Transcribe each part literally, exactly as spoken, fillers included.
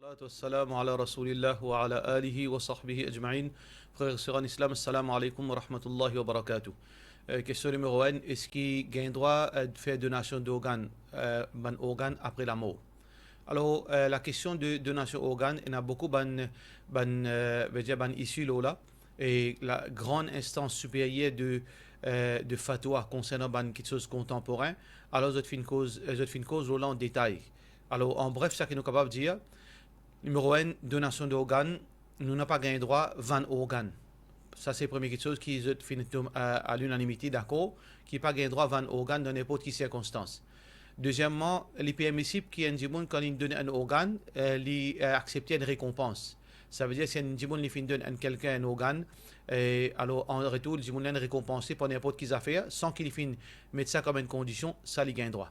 Wassalatu wassalamu ala Rasoulillah wa ala alihi wa sahbihi ajmain. Frer e ser an Islam, assalamu alaikum wa rahmatullahi wa barakatuh. Eh, kestion nimero enn, eski gagn drwa, eh, fer donasion d'organn, eh, bann organn apre lamor? Alor, eh, lakestion de donasion organn, ena boukou bann, bann, eh, vedir bann isi lor la. E la gran instans siperyer de, eh, de fatwa konsernan bann kiksoz kontanporin, alor zot finn koz, eh, zot finn koz lor la an detay. Alor, an bref, sa ki nou kapav dir, nimero enn, donasion d'organn, nou napa gagn drwa vann organn. Sa se premie kiksoz ki zot finn tom-, eh, a linanimite dakor, ki pa gagn drwa vann organn dan ninport ki sirkonstans. Dezieman, li permisib ki enn dimoun, kan li donn enn organn, eh, li, eh, aksepte enn rekonpans. Savedir, si enn dimoun li finn donn enn kelkenn enn organn, eh, alor, an retour, dimoun la inn rekonpanse par ninport ki zafer, san ki li finn met sa kom enn kondision, sa li gagn drwa.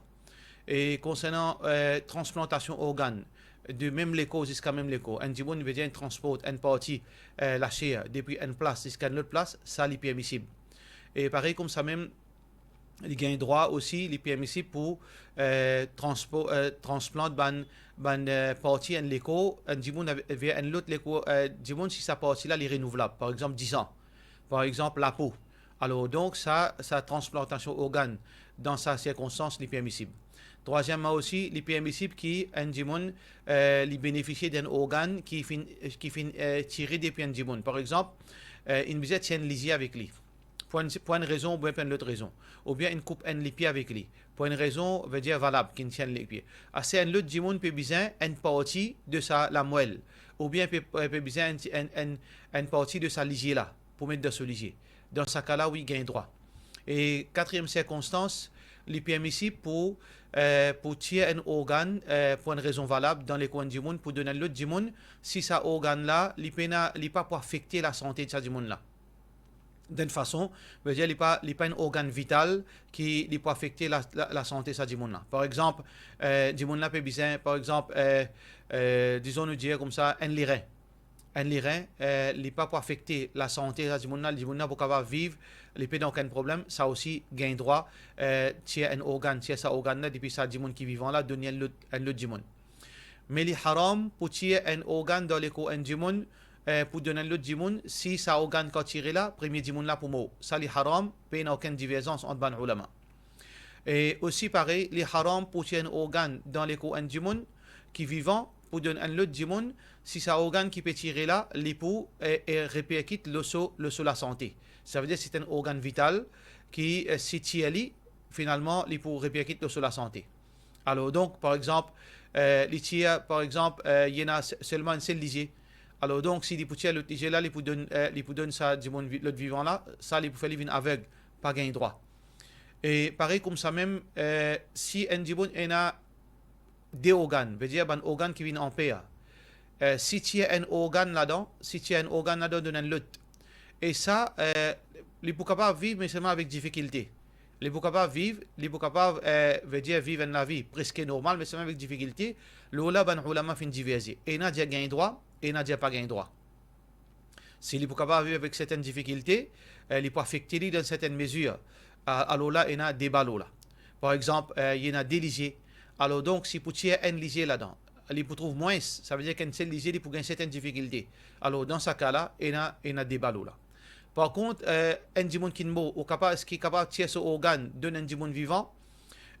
E konsernan, eh, transplantasion organn, de mem lekor ziska mem lekor, enn dimoun, vedir, inn transport enn parti, eh, laser depi enn plas ziska enn lot plas, sa li permisib. E parey koumsa mem, li gagn drwa osi, li permisib pou, eh, transpo-, eh, transplant bann, bann, eh, parti enn lekor, enn dimoun ave-, ver enn lot lekor, eh, dimoun, si sa parti la li renouvlab, par exanp, diz an. Par exanp, lapo. Alor, donk, sa, sa transplantasion organn, dan sa sirkonstans, li permisib. Trwazieman osi, li permisib ki enn dimoun, eh, li benefisie d'enn organn ki finn, ki finn, eh, tire depi enn dimoun. Par exanp, eh, inn bizin tir enn lizie avek li. Pou enn, pou enn rezon oubien pou enn lot rezon. Oubien inn koup enn lipie avek li. Pou enn rezon, vedir valab, ki inn tir enn lipie. Aster enn lot dimoun pe bizin enn parti de sa lamwel. Oubien pe, pe bizin enn, enn, enn, enn parti de sa lizie la, pou met dan so lizie. Dan sa ka la, wi, gagn drwa. E katriem sirkonstans, li permisib pou, eh, pou tir enn organn, eh, pou enn rezon valab dan lekor enn dimoun, pou donn enn lot dimoun, si sa organn la, li pena, li pa pou afekte lasante de sa dimoun la. D'enn fason, vedir li pa, li pa enn organn vital ki li pou afekte la, la, lasante sa dimoun la. Par exanp, eh, dimoun la pe bizin, par exanp, eh, eh, dizon nou dir koumsa, enn lerin. Enn lerin, eh, li pa pou afekte lasante sa dimoun la, dimoun la pou kapav viv, li pena okenn problem, sa osi gagn drwa, eh, tir enn organn, tir sa organn la depi sa dimoun ki vivan la, donn li enn lot, enn lot dimoun. Me li haram pou tir enn organn dan lekor enn dimoun, eh, pou donn enn lot dimoun, si sa organn kan tire la, premie dimoun la pou mor. Sa li haram, pena okenn diverzans ant bann oulama. E osi parey, li haram pou tir enn organn dan lekor enn dimoun ki vivan, pou donn enn lot dimoun, si sa organn ki pe tire la, li pou, eh, eh, reperkit lor so, lor so lasante. Savedir se enn organn vital ki, eh, si tir li, finalman, li pou reperkit lor so lasante. Alor, donk, par exanp, eh, li tir, par exanp, eh, li ena se-, selman enn sel lizie. Alor, donk, si li pou tir lot lizie la, li pou donn, eh, li pou donn sa dimoun vi-, lot vivan la, sa li pou fer li vinn aveg, pa gagn drwa. E parey koumsa mem, eh, si enn dimoun ena de organn, vedir bann organn ki vinn anper, eh, si tir enn organn ladan, si tir enn organn ladan, donn enn lot. E sa, eh, li pou kapav viv, me selman avek difikilte. Li pou kapav viv, li pou kapav, eh, vedir viv enn lavi preske normal, me selman avek difikilte. Lor la, bann oulama finn diverze. Ena dir gagn drwa, ena dir pa gagn drwa. Si li pou kapav viv avek sertenn difikilte, eh, li pou afekte li dan sertenn mezir. A-, alor la, ena deba lor la. Par exanp, eh, ena de lizie. Alor donk, si pou tir enn lizie ladan, li pou trouv mwins, savedir ki enn sel lizie, li pou gagn sertenn difikilte. Alor, dan sa ka la, ena, ena deba lor la. Par kont, eh, enn dimoun ki mor, ou kapav, eski kapav tir so organn, donn enn dimoun vivan?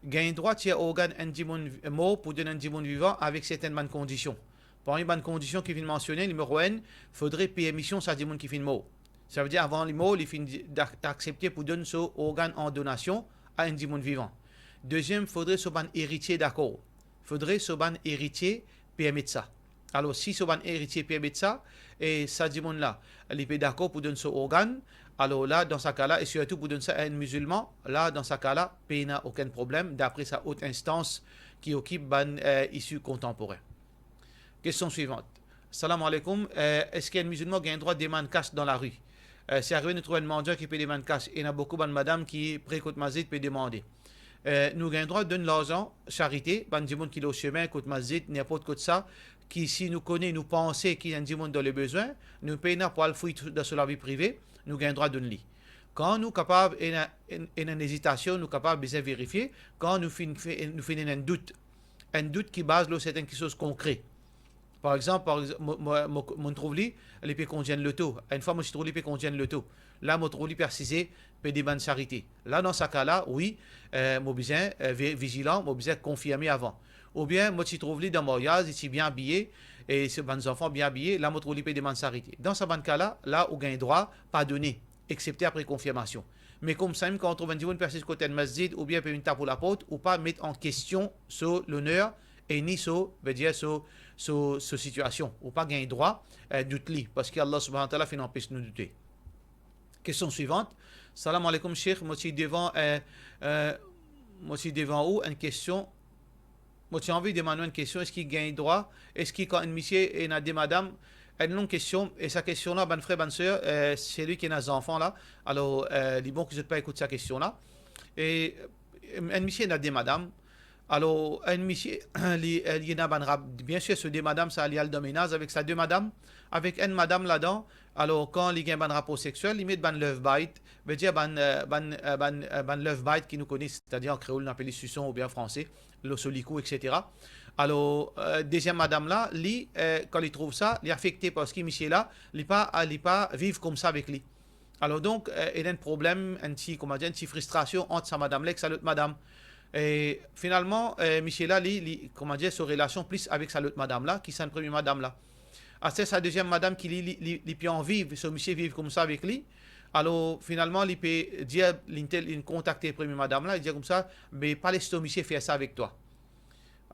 Gagn drwa tir organn enn dimoun vi-, mor pou donn enn dimoun vivan avek sertenn bann kondision. Parmi bann kondision ki finn mansione, nimero enn, fodre permision sa dimoun ki finn mor. Savedir, avan li mor, li finn di-, dak-, aksepte pou donn so organn an donasion a enn dimoun vivan. Deziem, fodre so bann eritie dakor. Fodre so bann eritie permet sa. Alor, si so bann eritie permet sa, e sa dimoun la, li pe dakor pou donn so organn, alor la, dan sa ka la, e sirtou pou donn sa a enn mizilman, la, dan sa ka la, pena okenn problem, dapre sa ot instans ki okip bann, eh, isi kontanporin. Kestion swivant. Salam aleykoum. Eh, eski enn mizilman gagn drwa demann kas dan lari? Eh, si arive nou trouv enn mandian ki pe demann kas, ena boukou bann madam ki pre kot masjid pe demande. Eh, nou gagn drwa donn larzan, sarite, bann dimoun ki lor sime, kot masjid, ninport kot sa, ki si nou kone, nou panse ki enn dimoun dan lebezwin, nou pena pou al fouy dan so lavi prive, nou gagn drwa donn li. Kan nou kapav ena, ena, ena enn ezitasion, nou kapav bizin verifie, kan nou finn fe-, nou finn ena enn dout, enn dout ki baz lor sertenn kiksoz konkre. Par exanp, par exanp, mo, mo, mo, mo trouv li, li pe kondwir enn loto. Enn fwa, mo ti trouv li pe kondwir enn loto. La, mo trouv li pe asize, pe demann sarite. La, dan sa ka la, wi, eh, mo bizin, eh, vi-, vizilan, mo bizin konfirme avan. Oubien, mo ti trouv li dan maryaz, li ti bien abiye, e so bann zanfan bien abiye, la, mo trouv li pe demann sarite. Dan sa bann ka la, la, ou gagn drwa padone, exsepte apre konfirmasion. Me koumsa mem, kan ou trouv enn dimoun pe asiz kot enn masjid oubien pe vinn tap ou laport, ou pa met an kestion so loner e ni so, vedir so, so, so sitiasion. Ou pa gagn drwa, eh, dout li, parski Allah Subhanahu wa Taala finn anpes nou doute. Kestion swivant. Salam aleykoum, Sheikh. Mo ti devan, eh, eh, mo ti devan ou enn kestion. Mo ti anvi demann ou enn kestion, eski gagn drwa, eski kan enn misie ena de madam, enn long kestion, e sa kestion la, bann frer, bann ser, eh, selwi ki ena zanfan la, alor, eh, li bon ki zot pa ekout sa kestion la. E, eh, enn misie ena de madam, alor, enn misie, li, eh, li ena bann rap-, biensir, so de madam sa, li al dan menaz avek sa de madam, avek enn madam ladan, alor, kan li gagn bann rapor seksiel, li met bann love bite, vedir bann, eh, bann, eh, bann, eh, bann love bite ki nou kone, setadir an kreol, nou apel li suson oubien an franse, lor so likou, etsetera. Alor, eh, deziem madam la, li, eh, kan li trouv sa, li afekte parski misie la, li pa, li pa viv koumsa avek li. Alor donk, eh, ena enn problem, enn ti, kouma dir, enn ti fristrasion ant sa madam la ek sa lot madam. E finalman, eh, misie la, li, li, kouma dir, so relasion plis avek sa lot madam la ki sa enn premie madam la. Aster sa deziem madam ki li, li, li, li pi anvi so misie viv koumsa avek li. Alor, finalman, li pe dir, li tel, li kontakte premie madam la, li dir koumsa, "Be pa les to misie fer sa avek twa."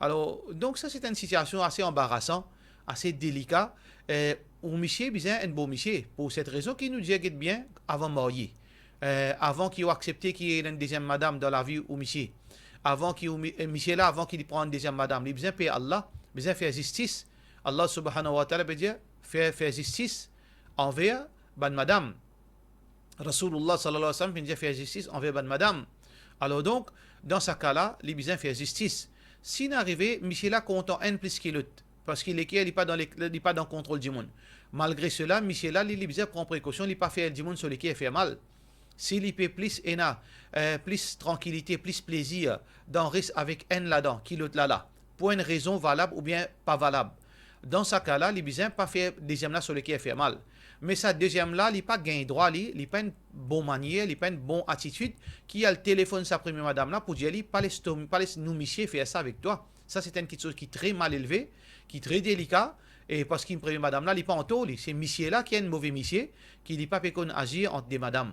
Alor, donk sa, se enn sitiasion ase anbarasan, ase delika. Eh, ou misie bizin enn bon misie. Pou set rezon ki nou dir, get bien, avan marye, eh, avan ki ou aksepte ki ena enn deziem madam dan lavi ou misie, avan ki ou mi-, eh, misie la, avan ki li pran enn deziem madam, li bizin per Allah, bizin fer zistis. Allah Subhanahu wa Taala pe dir, fer, fer zistis anver bann madam. Rasoulullah sallallahu alayhi wa sallam finn dir fer zistis anver bann madam. Alor donk, dan sa ka la, li bizin fer zistis. Si inn arive, misie la kontan enn plis ki lot, parski leker li pa dan le-, li pa dan kontrol dimoun. Malgre sela, misie la, li, li bizin pran prekosion, li pa fer dimoun so leker fer mal. Si li pe plis ena, eh, plis trankilite, plis plezir dan res avek enn ladan ki lot la la, pou enn rezon valab oubien pa valab, dan sa ka la, li bizin pa fer deziem la so leker fer mal. Me sa deziem la, li pa gagn drwa, li, li pa enn bon manier, li pa enn bon atitid, ki al telefonn sa premie madam la pou dir li, "Pa les to, pa les nou misie fer sa avek twa." Sa, se enn kiksoz ki tre malelve, ki tre delika, e parski premie madam la, li pa antor li, se misie la ki enn move misie, ki li pa pe konn azir ant de madam.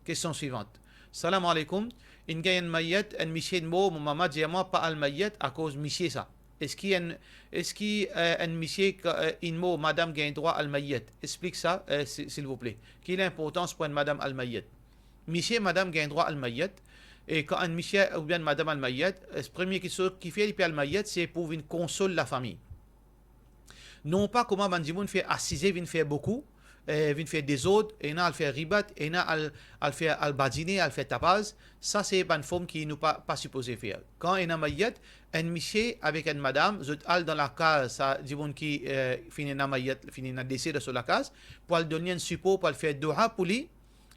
Kestion swivant. Salam aleykoum. Inn gagn enn mayet, enn misie inn mor, mo mama dir mwa pa al mayet akoz misie sa. Eski enn, eski, eh, enn misie ka, eh, inn mor, madam gagn drwa al mayet? Explik sa, eh, si-, silvouple. Ki linportans pou enn madam al mayet? Misie, madam gagn drwa al mayet. E kan enn misie oubien enn madam al mayet, eh, premie kiksoz ki fer li pe al mayet, se pou vinn konsol lafami. Non pa kouma bann dimoun fer asize, vinn fer boukou, eh, vinn fer dezord, ena al fer ribat, ena al, al fer, al badine, al fer tapaz. Sa se bann form ki nou pa, pa sipoze fer. Kan ena mayet, enn misie avek enn madam, zot al dan lakaz sa dimoun ki, eh, finn ena mayet, finn ena dese dan so lakaz, pou al donn li enn sipor, pou al fer doua pou li,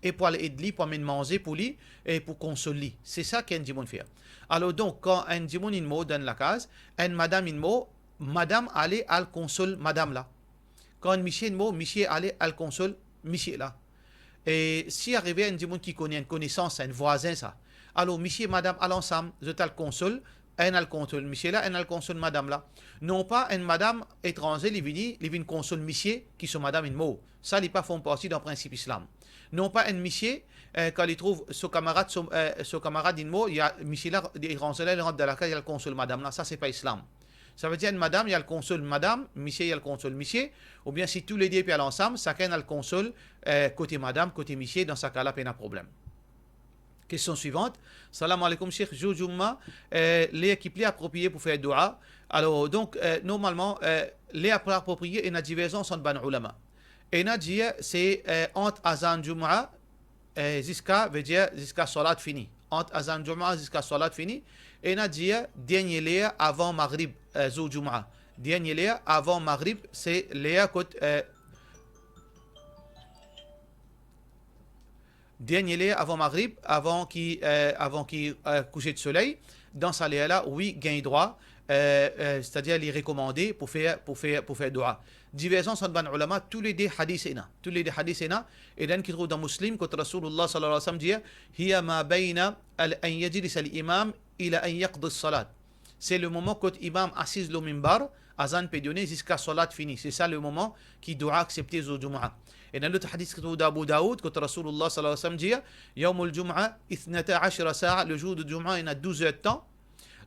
e pou al ed li, pou amenn manze pou li, e pou konsol li. Se sa ki enn dimoun fer. Alor donk, kan enn dimoun inn mor dan enn lakaz, enn madam inn mor, madam ale al konsol madam la. Kan enn misie inn mor, misie ale al konsol misie la. E si arive enn dimoun ki kone, enn konesans, enn vwazin sa, alor misie, madam al ansam, zot al konsol, enn al konsol misie la, enn al konsol madam la. Non pa enn madam etranze, li vini, li vinn konsol misie ki so madam inn mor. Sa, li pa form parti dan prinsip Islam. Non pa enn misie, eh, kan li trouv so kamarad, so, eh, so kamarad inn mor, li a, misie la, etranze la, li rant dan lakaz, li al konsol madam la. Sa, se pa Islam. Savedir enn madam, li al konsol madam, misie, li al konsol misie, oubien si toulede pe al ansam, sakenn al konsol, eh, kote madam, kote misie, dan sa ka la, pena problem. Kestion swivant. Salam aleykoum, Sheikh. Zour Djouma, eh, ler ki pli apropriye pou fer doua? Alor, donk, eh, normalman, eh, ler pli apropriye, ena diverzans ant bann oulama. Ena dir se, eh, ant azan Djouma, eh, ziska, vedir ziska salat fini. Ant azan Djouma ziska salat fini. Ena dir dernie ler avan Maghrib, eh, zour Djouma. Dernie ler avan Maghrib, se ler kot, eh, dernie ler avan Maghrib, avan ki, eh, avan ki, eh, kouse de soley, dan sa ler la, wi, gagn drwa, euh, euh, c'est-à-dire li rekomande pou fer, pou fer, pou fer doua. Diverzans ant bann ulama, toulede hadis ena. Toulede hadis ena, e dan ki trouv dan Muslim, kot Rasoulullah sallallahu alayhi wa sallam dir, "Hiya ma bayna al, an yajlis al imam ila an yaqdi salat." Se le moman kot imam asiz lor minbar, azan pe done ziska salat fini. Se sa le moman ki doua aksepte zour Jumaa. E dan lot hadis ki trouv dan Abu Daoud, kot Rasoulullah sallallahu alayhi wa sallam dir, "Yawmul Jum'a ithnata ashra sa'a", le zour de Jumaa, ena douz er de tan.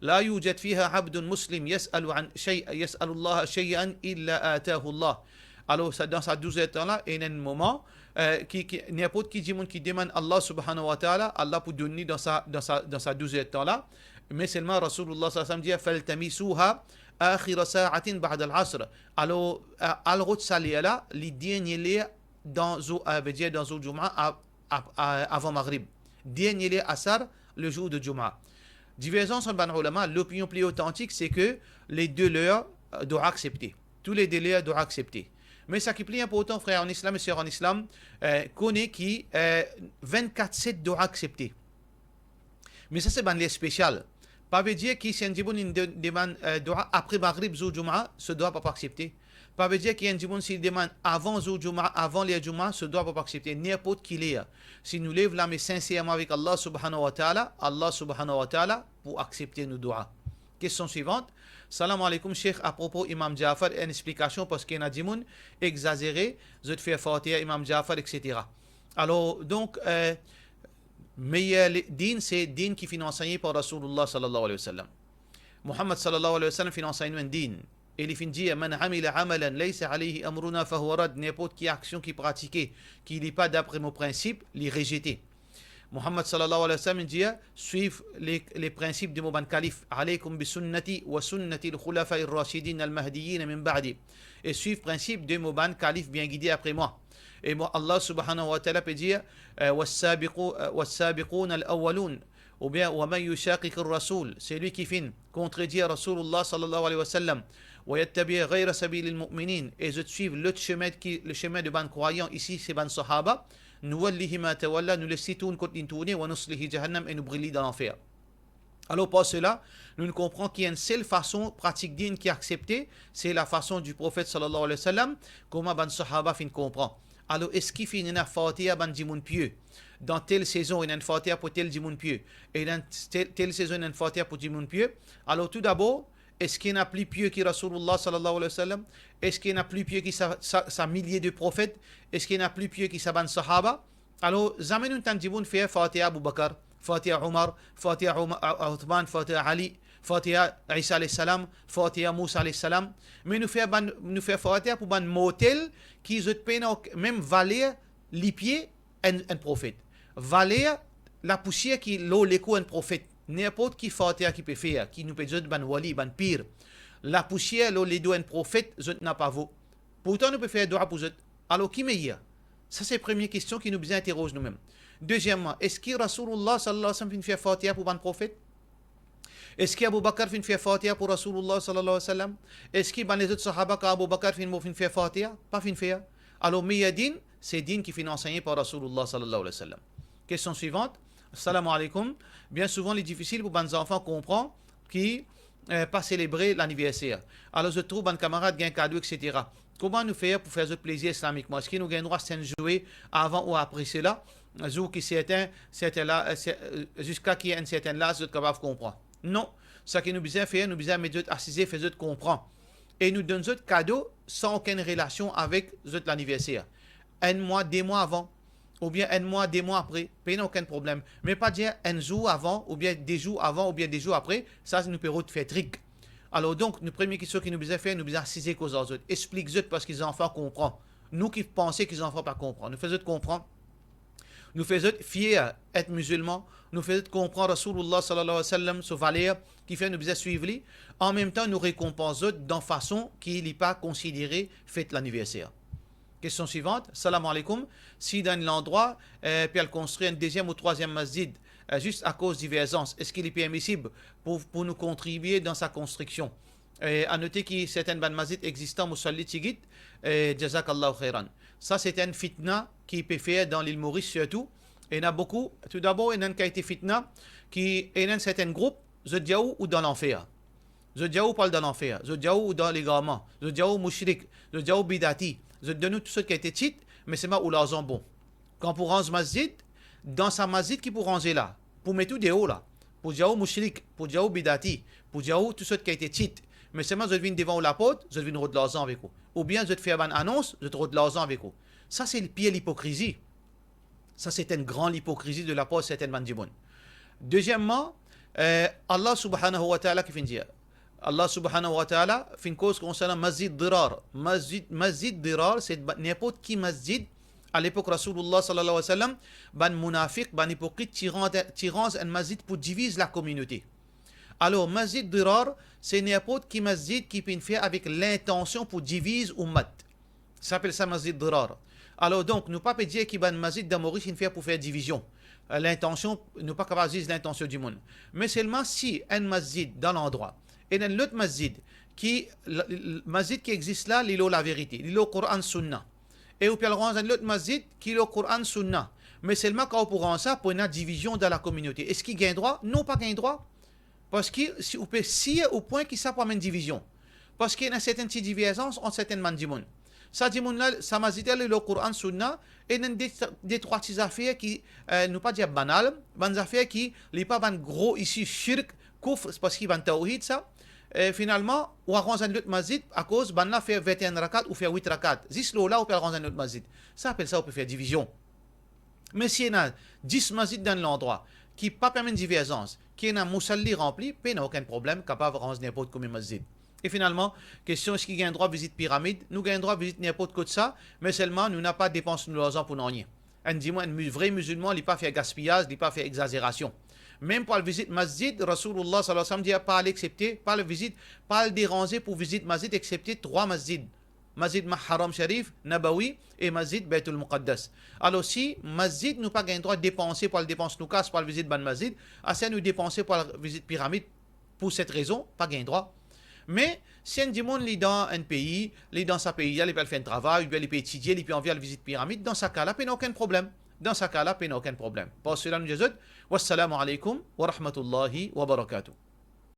"La yujad fiha abdun muslim yas'alu an shay-, yas'alullaha shay'an illa atahu Allah." Alor, sa, dan sa douz er de tan la, ena enn moman, euh, ki, ki, ninport ki dimoun ki demann Allah subhanahu wa ta'ala, Allah pou donn li dan sa, dan sa, dan sa douz er de tan la. Me selman Rasoulullah sallallahu alayhi wa sallam dir, "Faltamisuha akhira sa'atin ba'da al-asr." Alor, euh, al rod sa ler la, li dernie ler dan zour, euh, vedir dan zour Jumaa, a, a, a, avan Maghrib. Dernie ler asar, le zour de Jumaa. Diverzans ant bann ulama, lopinion pli otantik, se ke le de ler, euh, doua aksepte. Toulede ler doua aksepte. Me sa ki pli inportan, frer an Islam e ser an Islam, euh, kone ki, euh, vennkat set doua aksepte. Me sa se bann ler spesial. Pa vedir ki si enn dimoun inn de-, demann, euh, doua apre Maghrib zour Jumaa, so doua pa pou aksepte. Pa vedir ki enn dimoun si li demann avan zour Jumaa, avan ler Jumaa, so doua pa pou aksepte, ninport ki ler. Si nou lev lame sinserman avek Allah subhanahu wa ta'ala, Allah subhanahu wa ta'ala pou aksepte nou doua. Kestion swivant. Salam aleykoum, Sheikh, apropo Imam Jafar, enn explikasion, parski ena dimoun exazere, zot fer Fatiha Imam Jafar, et cetera. Alor, donk, euh, meyer le-, din, se din ki finn ansegne par Rasoulullah sallallahu alayhi wa sallam. Muhammad sallallahu alayhi wa sallam finn ansegne nou enn din. E li finn dir, "Man amila amalan laysa alayhi amruna fahuwa radd." Ninport ki aksion ki pratike, ki li pa dapre mo prinsip, li rezete. Muhammad sallallahu alayhi wa sallam dir, "Swiv le, le prinsip de mo bann kalif, alaykum bi sunnati wa sunnati al-khulafa ar-rashidin al-mahdiyyin min ba'di." E swiv prinsip de mo bann kalif bien gide apre mwa. E mo, Allah subhanahu wa ta'ala pe dir, euh, "Wassabiqu-, euh, wassabiqun al-awwalun." Oubien, "Wa man yushaqiqir rasoul", selwi ki finn kontredir Rasoulullah sallallahu alayhi wa sallam, "wa yattabi ghayra sabilil mu'minin", e zot swiv lot semin ki, le semin de bann krwayan, isi se bann sahaba, "nuwallihi ma tawalla", nou les li tourn kot linn tourne, "wa nuslihi jahannam", e nou bril li dan lanfer. Alor, par sela, nou, nou konpran ki enn sel fason pratik din ki aksepte, se lafason di Profet sallallahu alayhi wa sallam, kouma bann sahaba finn konpran. Alor, eski finn ena Fatiha bann dimoun pie? Dan tel sezon, ena enn Fatiha pou tel dimoun pie. E dan tel, tel sezon, ena enn Fatiha pou dimoun pie. Alor, toudabor, eski ena pli pie ki Rasoulullah sallallahu alayhi wa sallam? Eski ena pli pie ki sa, sa, sa milie de profet? Eski ena pli pie ki sa bann sahaba? Alor, zame nou tann dimoun fer Fatiha Abu Bakar, Fatiha Umar, Fatiha Umar, Uthman, Fatiha Ali, Fatiha Isa alayhis salam, Fatiha Musa alayhis salam. Me nou fer bann, nou fer Fatiha pou bann mortel ki zot pena ok-, mem valer lipie enn, enn profet. Valer lapousier ki lor lekor enn profet. Ninport ki Fatiha ki pe fer, ki nou pe dir zot bann wali, bann pir. Lapousier lor ledo enn profet, zot napa vo. Pourtan, nou pe fer doua pou zot. Alor, ki meyer? Sa se premie kestion ki nou bizin interoz noumem. Dezieman, eski Rasoulullah sallallahu alayhi wa sallam finn fer Fatiha pou bann profet? Eski Abu Bakar finn fer Fatiha pou Rasoulullah sallallahu alayhi wa sallam? Eski bann lezot sahaba kan Abu Bakar finn mor finn fer Fatiha? Pa finn fer. Alor, meyer din, se din ki finn ansegne par Rasoulullah sallallahu alayhi wa sallam. Kestion swivant. Assalamu alaykum. Bien souvan, li difisil pou bann zanfan konpran ki, eh, pa selebre laniverser. Alor, zot trouv bann kamarad gagn kado, et cetera. Kouma nou fer pou fer zot plezir islamikman? Eski nou gagn drwa aste enn zoue avan ou apre sela, zour ki serten, serten la, eh, se-, eh, ziska ki enn serten laz zot kapav konpran? Non. Sa ki nou bizin fer, nou bizin met zot asize, fer zot konpran. E nou donn zot kado san okenn relasion avek zot laniverser. Enn mwa, de mwa avan, oubien enn mwa, de mwa apre, pena okenn problem. Me pa dir enn zour avan, oubien de zour avan, oubien de zour apre, sa nou pe rod fer trik. Alor donk, nou premie kestion ki nou bizin fer, nou bizin asize koz ar zot, explik zot, parski zanfan konpran. Nou ki panse ki zanfan pa konpran, nou fer zot konpran. Nou fer zot fier et mizilman, nou fer zot konpran Rasoulullah sallallahu alayhi wa sallam, so valer, ki fer nou bizin swiv li. An mem tan, nou rekonpans zot dan fason ki li pa konsidere fet laniverser. Kestion swivant. Salam aleykoum. Si dan enn landrwa, eh, pe al konstrir enn deziem ou trwaziem masjid, eh, zis akoz diverzans, eski li permisib pou, pou nou kontribie dan sa konstriksion? Eh, a note ki sertenn bann masjid existe, mo salye Tigit, eh, jazakallahu khairan. Sa se enn fitna ki pe fer dan lil Moris sirtou. Ena boukou, toudabor, ena enn kalite fitna ki, ena enn sertenn group, zot dir ou, ou dan lanfer. Zot dir ou pou al dan lanfer, zot dir ou dan legarman, zot dir ou moushrik, zot dir ou bidati, zot donn ou tou sort kalite tit, me selman ou larzan bon. Kan pou ranz masjid, dan sa masjid ki pou ranze la, pou met ou deor la, pou dir ou moushrik, pou dir ou bidati, pou dir ou tou sort kalite tit, me selman zot vinn devan ou laport, zot vinn rod larzan avek ou. Oubien zot fer bann anons, zot rod larzan avek ou. Sa se pir lipokrizi. Sa se enn gran lipokrizi de lapar sertenn bann dimoun. Dezieman, eh, Allah subhanahu wa ta'ala ki finn dir, Allah subhanahu wa ta'ala finn koz konsarnan masjid dirar. Masjid, masjid dirar, se ba-, ninport ki masjid. A lepok Rasoulillah sallallahu alayhi wa sallam, bann mounafik, bann ipokrit, ti ranz, ti ranz enn masjid pou diviz lakominote. Alor, masjid dirar, se ninport ki masjid ki finn fer avek lintansion pou diviz oumat. Sa apel sa masjid dirar. Alor donk, nou pa pe dir ki bann masjid dan Moris inn fer pou fer divizion. Eh, lintansion, nou pa kapav ziz lintansion dimoun. Me selman si enn masjid dan landrwa, ena enn lot masjid ki, la, l-, masjid ki exis la, li lor laverite, li lor Koran Sunna. E ou pe al ranz enn lot masjid ki lor Koran Sunna. Me selman kan ou pou ranz sa, pou ena divizion dan lakominote. Eski gagn drwa? Non, pa gagn drwa. Parski si ou pe sir ou pwin ki sa pou amenn divizion. Parski ena sertenn ti diverzans ant sertenn bann dimoun. Sa dimoun la, sa masjid la, li lor Koran Sunna, e ena de, de trwa ti zafer ki, eh, nou pa dir banal, bann zafer ki, li pa bann gro isi shirk, koufr, parski bann tawhid sa. Eh, finalman, ou al ranz enn lot masjid, akoz bann la fer vinte et un rakat, ou fer wit rakat. Zis lor la, ou pe al ranz enn lot masjid. Sa apel sa, ou pe fer divizion. Me si ena dis masjid dan enn landrwa ki pa permet diverzans, ki ena mousalli ranpli, pena okenn problem, kapav ranz ninport komie masjid. E finalman, kestion eski gagn drwa vizit piramid? Nou gagn drwa vizit ninport kot sa, me selman nou napa depans nou larzan pou nanye. Enn dimoun, enn mi-, vre mizilman, li pa fer gaspiyaz, li pa fer exazerasion. Mem pou al vizit masjid, Rasoulillah sallallahu alayhi wa sallam dir pa al exsepte, pa al vizit, pa al deranze pou vizit masjid, exsepte trwa masjid. Masjid Ma-, Haram Sharif, Nabawi e Masjid Baytul Muqaddas. Alor si masjid nou pa gagn drwa depanse pou al depans nou kas pou al vizit bann masjid, aster nou depanse pou al vizit piramid, pou set rezon, pa gagn drwa. Me si enn dimoun li dan enn pei, li dan sa pei la, li pe al fer enn travay, oubien li pe etidie, li pe anvi al vizit piramid, dan sa ka la, pena okenn problem. Dan sa ka la, pena okenn problem. Par sela nou dir zot, wassalamu alaykum wa rahmatullahi wa barakatuh.